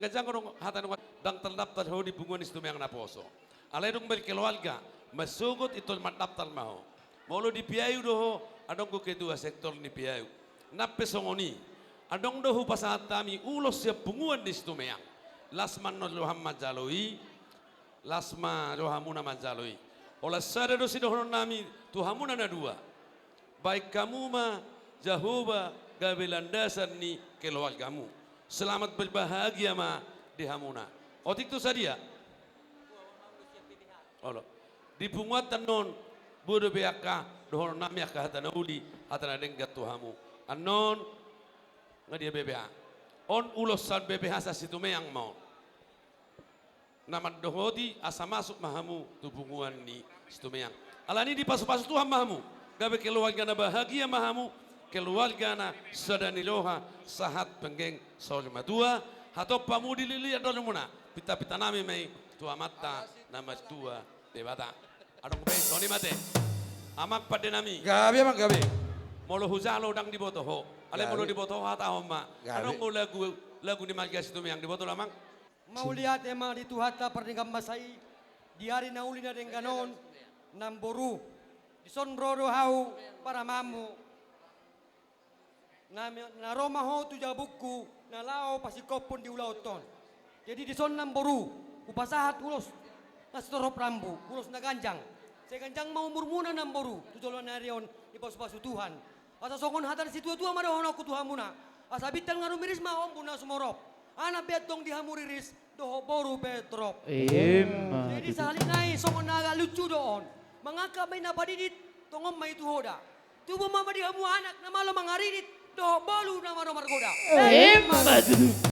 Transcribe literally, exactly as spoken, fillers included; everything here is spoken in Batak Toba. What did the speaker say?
Ganjang adong hata na, ndang tardaptar ho di punguan ni Situmeang Naposo. Alai dung baen keluarga, masogot i tol mandaptar ma ho. Molo di Piayu do ho, adong do ketua sektor ni Piayu. Nang pe songon i, adong do hupasahat hami ulos sian punguan ni Situmeang. Las ma annon roham manjalo i, las ma rohamuna manjalo i. Holan sada do sidohonon nami tu hamuna na dua. Baen hamu ma Jahowa gabe landasan ni keluargamu. Selamat berbahagia ma di hamuna. Otik tu sadia? Olo. Di punguanta annon, boi dope angka dohonon nami angka hata na uli, hata na denggan tu hamu. Annon, nga dia B P H. On ulos sian B P H sian Situmeang ma on. Na mandohoti asa masuk ma hamu tu punguan ni Situmeang. Alani i dipasupasu Tuhan ma hamu. Gabe keluarga na bahagia ma hamu. Keluarga na sada ni roha, sahat penggeng saur matua. Hatop hamu dilili andormuna. Pintapinta nami ma i tu Amanta na martua Debata. Adong be songon i ma te. Amang pande nami. Gabe, amang, gabe. Molo hujalo ndang diboto ho. Alai molo diboto ho hatahon ma. Gabe. Adong do lagu, lagu ni marga Situmeang diboto do, amang? Mauliate ma di Tuhanta pardenggan basa i, di ari na uli na denggan on, namboru. Dison ro do hau paramanmu. Na, na ro ma ho tu jabungku, na laho pasingkophon di ulaonta on. Jadi dison namboru, hupasahat ulos na sitorop rambu, ulos na ganjang. Sai ganjang ma umurmuna namboru, tu joloan ni ari on dipasupasu Tuhan. Asa songon hata ni situatua ma dohononku tu hamuna. Asa bintang na rumiris ma ombun na sumorop. Anak pe antong di hamu riris, dohot boru pe torop. Emma tutu. Jadi sahali nai songon na agak lucu do on. Mangangkat ma i na padidit, tongon ma i tu hoda. Tubu ma di hamu anak na malo mangaridit, dohot boru na malo margoda. Emma tutu.